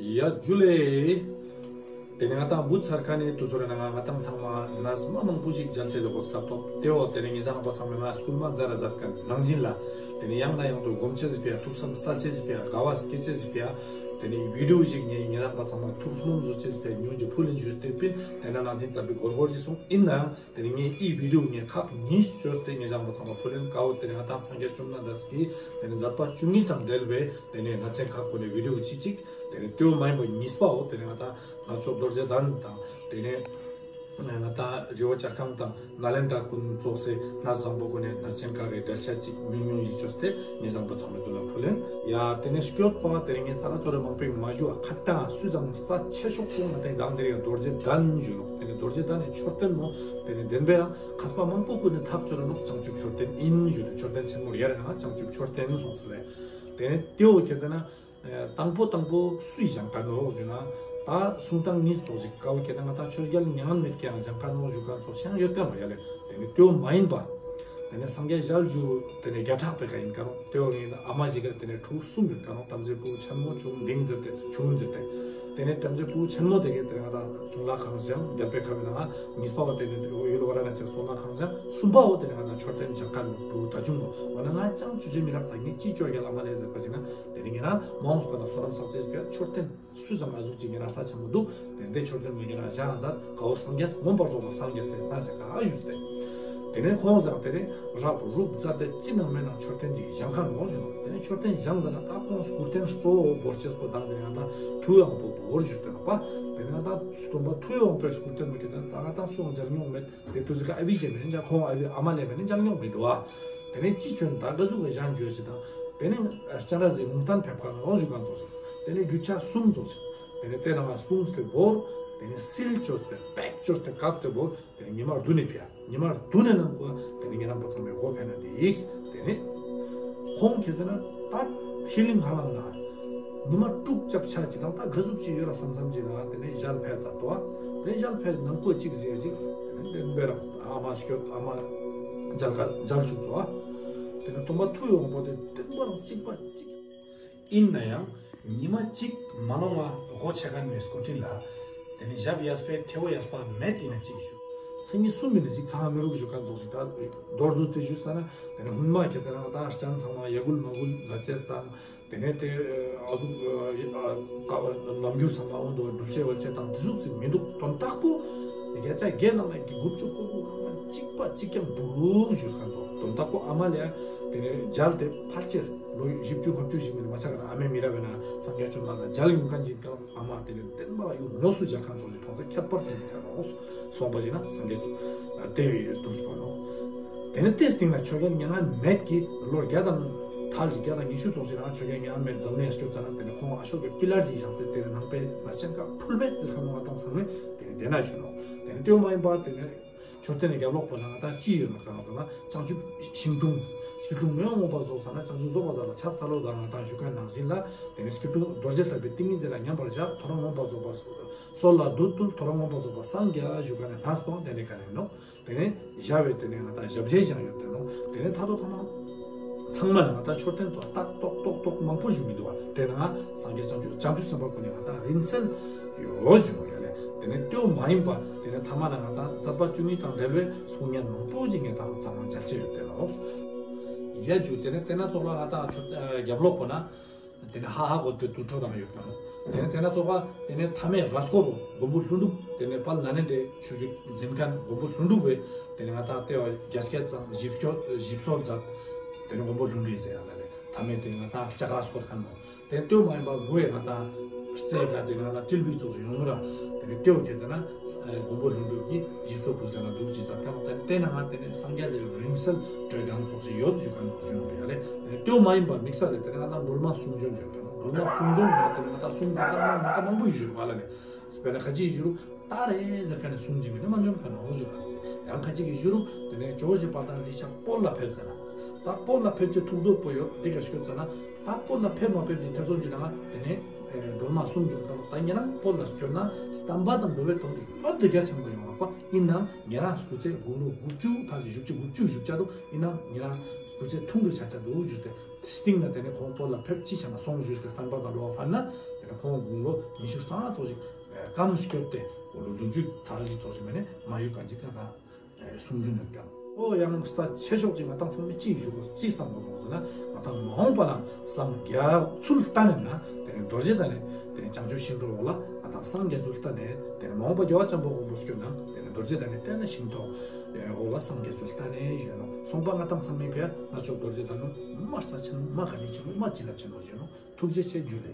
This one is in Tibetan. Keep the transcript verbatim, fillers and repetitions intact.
ཡ་ཇུ་ལེ། དེ་ནས་ང་དང་བུ་ཚར་ཁ་ནས་དུས་ཚོད་རེ་ན་ང་ང་དང་ཚང་མ་ན་མ་མང་པོ་ཞིག་མཇལ་ཆེད་དུ་གོ་སྐབས་ཐོབ་དེ་འོ། དེ་ནས་ངེད་ཅག་ནང་པ་ཚང་མས་ང་སྐུལ་མ་མཛད་ར་མཛད་མཁན་ནང་བཞིན་ལ། དེ་ནས་ཡང་ན་ཡང་དུ་སྒོམ་ཆེད་ཟིག་ཕིའ། ཐུགས་བསམ་གསལ་ཆེད་ཟིག་ཕིའ། དགའ་བ་སྐྱེ་ཆེད་ཟིག་ཕིའ། དེ་ནས་བི་ཌིའོ་ཞིག་ངས་ངེད་ནང་པ་ཚང་མ་ཐུགས་སྨོན་བཟོ་ཆེད་ཟིག་ཕིའ། ཉུང་ཅིག་ཕུལ་ལེན་ཞུས་ཏེ་ཕིན། དེ་ན་ནང་བཞིན་རྩ་བའི་སྒོར་སྒོར་ཞིག་སོང་ཡིན་ནའང་། དེ་ནས་ངས་ཨི་བི་ཌིའོ་ངས་ཁག་གཉིས་བཅོས་ཏེ་ངེད་ཅག་པ་ཚང་མ་ཕུལ་ལེན་དཀའ་བོ། དེ་ནས་ང་དང་སངས་རྒྱས་བཅོམ་ལྡན་འདས་ཀྱི་དེ་ནས་མཛད་པ་བཅུ་གཉིས་དང་འབྲེལ་བའི་དེ་ནས་གནས་ཆེན་ཁག་ཁོ་ནས་བི་ཌིའོ་གཅིག་གཅིག་དེ་ནས་ལྟོས་མ་ཡིན་པ་གཉིས་པའོ། དེ་ནས་ང་དང་ནག་ཕྱོགས་རྡོ་རྗེ་གདན་དང་དེ་ནས་ང་དང་རི་བོ་བྱ་རྐང་དང་ནཱ་ལེནྡྲ་ཀུན་ཚོགས་སེ་ན་བཟང་པོ་ཁོ་ནས་གནས་ཆེན་ཁག་གི་འགྲེལ་བཤད་གཅིག་མིང་མིང་ཡིག་བཅོས་ཏེ་ངེད་ཅག་པ་ཚང་མའི་དུ་ལ་ཕུལ་ལེན། ཡ་དེ་ནས་སྐྱོད་པ་དེ་ནས་ངས་ཚ་ལ་ཚོ་རེ་མང་པོའི་མ་ཞུ་བ་ཁ་གྲངས་སུས་ཙམ་རྩ་ཆེ་ཤོག་པོ་ང་དང་དང་དེ་རིང་རྡོ་རྗེ་གདན་ཞུ་ནོ། དེ་ནས་རྡོ་རྗེ་གདན་ནས་མཆོད་རྟེན་མོ། དེ་ནས་བདེན་པའི་རང་མཁས་པ་མང་པོ་ཀུན་ནས་ཐག་ཆོད་ར་ནོ་བྱང་ཆུབ་མཆོད་རྟེན་ཡིན་ཞུ་ནས་མཆོད་རྟེན་ཆེན་མོར་ཡར་ཡང་བྱང་ཆུབ་མཆོད་རྟེན་སོང་ཟེར་རེད། དེ་ནས་ཏེའོ་ཁྱེད་ཟེར་ན། དང་པོ་དང་པོ་སུས་བཞེངས་ཀ་ནོ་ཞུ་ན། ད་གསུང་སྟངས་གཉིས་སོགས་ཤིག་དཀའ་བོ་ཁྱེད་ན་ང་ད་ཆོས་རྒྱལ་མྱ་ངན་མེད་ཀྱང་བཞེངས་ཀ་ནོ་ཞུ་ཀ་ཚོ་ཤང་ཡོད་ཀ་མ་ཡ་ལེ། དེ་ནས་ཏེའོ་མ་ཡིན་པ། དེ་ནས་སངས་རྒྱས་ཞལ་བཞུགས་དེ་ནས་བརྒྱ་ཕྲག་པའི་ཀ་ཡིན་ཀ་ནོ། ཏེའོ་ཡིན་ན་ཨ་མ་ཞིག་ག་དེ་ནས་ཕྲུ་གུ་གསུམ་ཡོད་ཀ་ནོ། བྲམ་ཟེ་ཕྲུ་གུ་ཆེན་མོ་ཆུང་འབྲིང་ཟེར་ཏེ་ཆུང་ཟེར་ཏེ། དེ་ནས་བྲམ་ཟེ་ཕྲུ་གུ་ཆེན་མོ་དེ་གས་དེ་ང་ད་གཙུག་ལག་ཁང་བཞེངས་རྒྱལ་པོའི་ཁ་བའི་ནང་གཉིས་པ་བ་དེ་ནས་ཡུལ་ཝཱ་ར་ཎ་སིར་གཙུག་ལག་ཁང་བཞེངས། གསུམ་པ་བོ་དེ་ནས་ང་ད་མཆོད་རྟེན་བཞེངས་ཀ་ནོ་ཕྲུ་གུ་ད་ཆུང་ངོ་འོ་ན་ང་ཅང་ཆུ་ཆེ་མི་རག་ད་ངས་ཅི་ཅོ་རྒྱལ་ཨ་མ་ལས་ཟེར་པ་ཞིག་ན། དེ་ནི་ངེད་རང་མ་འོངས་པ་ན་བསོད་ནམས་བསགས་ཅེས་པའི་མཆོད་རྟེན་སུས་ཙམ་ཨ་ཟུག་ཅིག་ངེད་རང་ས་ཆེན་མོ་འདུག་དེ་འདྲའི་མཆོད་རྟེན་མི་ངེད་རང་བཞེངས་མཛད་དཀའ་བོ་སངས་རྒྱས་མངོན་པར་རྫོགས་པ་སངས་རྒྱས་ཟེར་ན་ཟེར་ག་ཞུས་ཏེ། དེ་ནས་ཁོང་ཟེར་དེ་ནས་རབ་རུབ་མཛད་དེ་ཅི་ནང་མེད་ནང་མཆོད་རྟེན་ཅིག་བཞེངས་ཁ་ནོ་ཞུ་ནོ། དེ་ནས་མཆོད་རྟེན་བཞེངས་ཟེར་ན་ད་ཁོང་སྐུ་རྟེན་གཙོ་བོ་བོར་ཅེས་པོ་དང་དེ་ནས་ང་ད་ཐུའུ་ཝེ་དབང་པོ་བོར་ཞུས་ཏེ་ནོ་པ། དེ་ནས་ང་ད་སྟོན་པ་ཐུའུ་ཝེ་དབང་པོའི་སྐུ་རྟེན་མི་ཁྱེད་དེ་ད་ང་ད་སུའང་མཇལ་མྱོང་མེད། དེ་དུས་ཟིག་ཨ་བི་ཞེས་མེད་ནི་ཅང་ཁོང་ཨ་བི་ཨ་མ་ལས་མེད་ནི་ཅང་མྱོང་མི་འདུག་ཨ། དེ་ནས་ཅི་བྱོན་ད་ག་ཟུག་གི་ཞང་བརྗོད་ཅི་དང་། དེ་ནས་སྤྱན་རས་གཟིགས་ངུ་ཐན་ཕེབས་ཁ་ནོ་ཞུ་ག་ཚོགས་ཤིག་དེ་ནས་རྒྱུ་ཆ་གསུམ་ཚོགས་ཤིག་དེ་ནས་དེ་ནང་སྤུངས་ཏེ་བོར། དེ་ནས་སིལ་བཅོས་ཏེ་པེག་བཅོས་ཏེ་བཀབ་སྟེ་བོར། དེ་ནས་ཉི་མ་བདུན་ནས་ཕེབས། ཉི་མ་བདུན་ནས་ནང་གོ་དེ་ནས་ཉེ་རང་པ་ཚང་མས་སྒོ་ཕྱེ་ན་དེ་ཡིག་དེ་ནས་ཁོང་ཁྱེད་ཟེར་ན་ད་ཧི་ལིང་ཧ་ལང་ན་ཉི་མ་དྲུག་ཅབ་ཆ་ཅི་དང་ད་ག་ཟུག་ཅིག་ཡོད་ར་བསམ་བསམ་ཅིག་ན་དེ་ནས་ཞལ་ཕེབས་ཚར་ཏོ། དེ་ནས་ཞལ་ཕེབས་ནང་ཁོ་གཅིག་ཟེར་ཅིག་དེ་ནས་དེ་འབེ་ར་ཨ་མ་སྐྱོད་ཨ་མ་མཇལ་ཁ་མཇལ་བཅུག་ཚོ། དེ་ནས་སྟོན་པ་ཐུའུ་ཡོང་པོ་དེ་བདེན་པ་རང་གཅིག་པ་གཅིག་ཡིན་ན་ཡང་ཉི་མ་གཅིག་མ་ལོང་བ་སྒོ་ཕྱེ་མཁན་མའི་སྐུ་དྲིན་ལ། དེ་ནས་ཞབས་གཡས་པའི་ཐལ་བ་གཡས་པ་མེད་དེ་ན་གཅིག་ཞུ། མཚན་ཉིད་གསུམ་མིན་ན་གཅིག་ཚང་མི་རུག་ཞུ་མཁན་ཚོགས་ཤིག་ད་མདོར་བསྡུས་ཏེ་ཞུས་ས་ན་དེ་ནས་སྔོན་མ་ཁྱེད་ཚེ་རང་དང་སྤྱན་ཚང་མ་ཡ་གུལ་མ་གུལ་མཛད་ཅེས་དང་། དེ་ནས་དེ་ཨ་ཟུག་ལམ་འགྱུར་ཚང་མ་འོང་དུ་འགྲུལ་ཆེ་བར་ཆེ་དང་འདི་ཟུག་ཚིག་མི་འདུག་དོན་དག་པོ་ནི་བརྒྱ་ཆ་བརྒྱ་ནང་ནས་ཀྱི་དགུ་བཅུ་གོ་དགུ་གང་གཅིག་པ་གཅིག་ཀྱང་འདུག་ཞུས་མཁན་ཚོགས་དོན་དག་པོ་ཨ་མ་ལས་དེ་ནས་མཇལ་ཏེ་ཕལ་ཆེར་ལོ་བཞི་བཅུ་ལྔ་བཅུ་ཞིག་མིན་ན་མ་ཆག་ན་ཨ་མའི་མི་རབས་ན་སངས་རྒྱས་བཅོམ་ལྡན་འདས་མཇལ་ཡོང་མཁན་ཅིག་ཀྱང་ཨ་མ་དེ་ནས་བདེན་པ་ཡོད་ངོ་སུ་མཇལ་མཁན་ཚོགས་ཀྱི་ཐོག་ཏུ་ཁྱད་པར་ཅན་གྱི་ཐད་རོགས་སོང་པ་ཞིག་ན་སངས་རྒྱས་བཅོམ་ལྡན་འདས་དུས་སུ་བ་ནོ། དེ་ནས་དེའི་སྟེང་ན་ཆོས་རྒྱལ་མྱ་ངན་མེད་ཀྱིས་ལོ་བརྒྱ་དང་ཐལ་གྱི་བརྒྱ་དང་ཉི་ཤུ་ཙམ་ཞིག་ལ་ཆོས་རྒྱལ་མྱ་ངན་མེད་འཛམ་གླིང་སྐྱོད་ཙ་ན་དེ་ནས་ཁོང་ཨ་ཤོ་ཀའི་པི་ལར་ཅིག་བཞག་སྟེ་དེ་ནས་ནང་པའི་ན་ཆེན་ཀ་འཕྲུལ་མེད་ཀྱི་ཁ་མོ་བ་དང་ཚང་མས་དེ་ནས་དེ་ན་བཞུགས་ནོ། དེ་ནས་ལྟོས་མ་ཡིན་པ་དེ་ནས་མཆོད་རྟེན་ནས་རྒྱབ་ལོགས་པོ་ན་ང་དང་ཅི་ཡོད་ནོ་ག་ན་སོང་ན་བྱང་ཆུབ་ཤིང་དྲུང་། སྐྱིལ་ཀྲུང་མེ་འོངས་པ་རྫོགས་ས་ན་བྱང་ཆུབ་རྫོགས་པ་ཟ་ལ་ཕྱག་འཚལ་ལོ་དང་ང་དང་བཞུགས་མཁན་ནང་བཞིན་ལ་དེ་ནས་སྐྱིལ་ཀྲུང་རྡོ་རྗེ་ལྟ་བུའི་ཏིང་ངེ་འཛིན་ལ་མཉམ་པར་བཞག་ཐོ་རངས་མངོན་པར་རྫོགས་པ་སོལ་ལ་བདུད་བཏུལ་ཐོ་རངས་མངོན་པར་རྫོགས་པ་སངས་རྒྱས་བཞུགས་མཁན་ནས་ནགས་སྤང་དེ་ནས་ག་རེ་ནོ། དེ་ནས་བཞག་པའི་དེ་ནས་ང་དང་ཞབས་རྗེས་ཀྱང་ཡོད་དེ་ནོ། དེ་ནས་ཐ་དོ་ཐ་མ་ཚང་མ་ལ་ང་དང་མཆོད་རྟེན་ཐོག་ཏག་ཏོག་ཏོག་ཏོག་མང་པོ་ཞིག་མི་འདུག་བ། དེ་ནང་སངས་རྒྱས་བྱང་ཆུབ་བྱང་ཆུབ་སེམས་དཔའ་ཀུན་ནས་ང་དང་རིང་བསྲེལ་ཡོད་བྱུང་བ་ཡ་ལས། དེ་ནས་ལྟོས་མ་ཡིན་པ་དེ་ནས་ཐ་མ་ལ་ང་དང་མཛད་པ་བཅུ་གཉིས་དང་འབྲེལ་བའི་གསུང་སྙན་མང་པོ་ཞིག་ངས་དང་ཚང་མ་མཇལ་ཆེ་ཡོད་དེ་ནོ། ཡ་ཇུ་དེ་ནས་དེ་ན་ཚོགས་ལ་ང་དང་མཆོད་རྒྱབ་ལོགས་པོ་ན། དེ་ནས་ཧ་ཧ་གོ་དེ་དུར་ཁྲོད་དང་ཡོད་པ་ནོ། དེ་ནས་དེ་ན་ཚོགས་པ་དེ་ནས་མཐའ་མའི་ར་སྐོར་རུ་མགོན་པོ་ཀླུ་སྒྲུབ་དེ་ནས་དཔལ་ནཱ་ལེནྡྲའི་ཆོས་རིག་འཛིན་མཁན་མགོན་པོ་ཀླུ་སྒྲུབ་བས་དེ་ནས་ང་དང་ལྟེ་བ་རྒྱ་སྐད་ཙམ་ཞིབ་སྐྱོར་ཞིབ་སོར་མཛད། དེ་ནས་མགོན་པོ་ཀླུ་སྒྲུབ་ཟེར་ཡ་ལ་ལས་མཐའ་མའི་དེ་ནས་ང་དང་ལྕགས་ར་སྐོར་མཁན་ནོ། དེ་ལྟོས་མ་ཡིན་པ་དགུ་བས་ང་དང་རྩེ་ག་དེ་ང་དང་ཏིལ་བུའི་ཚོགས་སུ་ཡོང་ངུ་ར། དེ་ནས་ལྟོས་ཁྱེད་དེ་ན་མགོན་པོ་ཀླུ་སྒྲུབ་ཀྱིས་ཡིད་མཚོ་ཕུལ་ཙ་ན་འདུག་ཅེས་ཙ་ཐལ་དེ་ནས་ང་དེ་ནས་སངས་རྒྱས་དེ་རིང་བསྲེལ་བྲོས་ཀྱང་ཚོགས་ཤིག་ཡོད་ཞུ་གང་ཞུ་ཡོང་རེད་ཡ་ལས། དེ་ནས་ལྟོས་མ་ཡིན་པ་དམིགས་བསལ་རེད། དེ་ནས་ང་དང་སྒྲོལ་མ་གསུམ་བྱོན་བྱོན་དེ་ནས་སྒྲོལ་མ་གསུམ་བྱོན་ང་དེ་ནས་ང་དང་གསུམ་བྱོན་ད་ང་ང་ད་མང་པོ་ཡོད་ཞུ་རུ་བ་ལ་ནས་དཔེར་ན་ཁ་ཅིག་ཞུ་རུ། ད་རེད་ཟེར་མཁན་ནས་གསུང་གི་མིན་ན་མ་འཇོན་མཁན་ནོ་ཞུ་ག་ཡང་ཁ་ཅིག་གིས་ཞུ་རུ་དེ་ནས་ཇོ་བོ་རྗེ་དཔལ་ལྡན་འདས་ཤར་སྤོ་ལ་ཕེབས་ཟེར་ན། ད་སྤོ་ལ་ཕེབས་ཀྱི་ཐུགས་འདོད་པོ་ཡོད་འདི་ག་ཤོད་ཟེར་ན། ད་སྤོ་ལ་ཕེབས་མ་ཕེབས་ཀྱི་ཐེ་ཚོམ་གྱི་ནང་དེ་ནས་སྒྲོལ་མ་གསུམ་འཇོན་མཁན་ད་ཉེ་རང་སྤོ་ལ་སྐྱོད་ན་བསྟན་པ་དང་འགྲོ་བའི་དོན་དུ་ཡོད་དེ་རྒྱ་ཆེན་པོ་ཡོང་བ་པ་ཡིན་ནའང་ཉེ་རང་སྐུ་ཚེ་དགུང་ལོ་དགུ་བཅུ་ཐམ་གྱི་བཞུགས་ཀྱི་དགུ་བཅུ་བཞུགས་ཆ་འདུག་ཡིན་ནའང་ཉེ་རང་སྐུ་ཚེ་ཐུང་དུ་ཆ་ཆ་འདུག་ཞུས་ཏེ། སྟེང་ན་དེ་ནས་ཁོང་སྤོ་ལ་ཕེབས་ཅི་བྱས་ན་སོང་ཞུས་ཏེ་བསྟན་པ་དང་འགྲོ་བ་ཕར་ན། ཁོང་དགུང་ལོ་ཉི་ཤུ་རྩ་ལྔ་ཙམ་ཞིག་སྐམ་སྐྱོད་དེ་འོ་ལོ་ལོ་རྒྱུས་དར་ཞིག་ཙམ་ཞིག་མེད་ནས་མ་བཞུགས་ག་ཅིག་ག་ད་གསུང་རྒྱུ་ནོད་ཀྱང་། ཨོ་ཡང་རྩ་ཆེ་ཤོས་ཅིག་ང་ཏང་ཚང་མས་ཅིག་ཞུ་དགོས་ཅིག་བསམ་དགོས་སོང་ཟེར་ན། ང་ཏང་མ་འོངས་པ་ལ་སངས་རྒྱས་ཚུལ་ལྟ་ནས་ན་དེ་ནས་རྡོ་རྗེ་གདན་ནས་དེ་ནས་བྱང་ཆུབ་ཤིང་འགྲོ་འོག་ལ་ང་ཏང་སངས་རྒྱས་ཚུལ་ལྟ་ནས་དེ་ནས་མ་འོངས་པ་རྒྱལ་བ་བྱམས་པ་དབང་པོ་སྐྱོད་ན་དེ་ནས་རྡོ་རྗེ་གདན་ནས་བལྟས་ན་ཤིང་ཐོག་འོག་ལ་སངས་རྒྱས་ཚུལ་ལྟ་ནས་བཞུགས་ནོ། སོང་པ་ང་ཏང་ཚང་མས་ཕེ་ན་ཆོག་རྡོ་རྗེ་གདན་ནོ་མ་རྩ་ཆེན་མ་ག་ནས་ཆེན་མ་བྱིན་རླབས་ཆེན་མོ་བཞུགས་ནོ། ཐུགས་རྗེ་ཆེ། འཇུ་ལེ།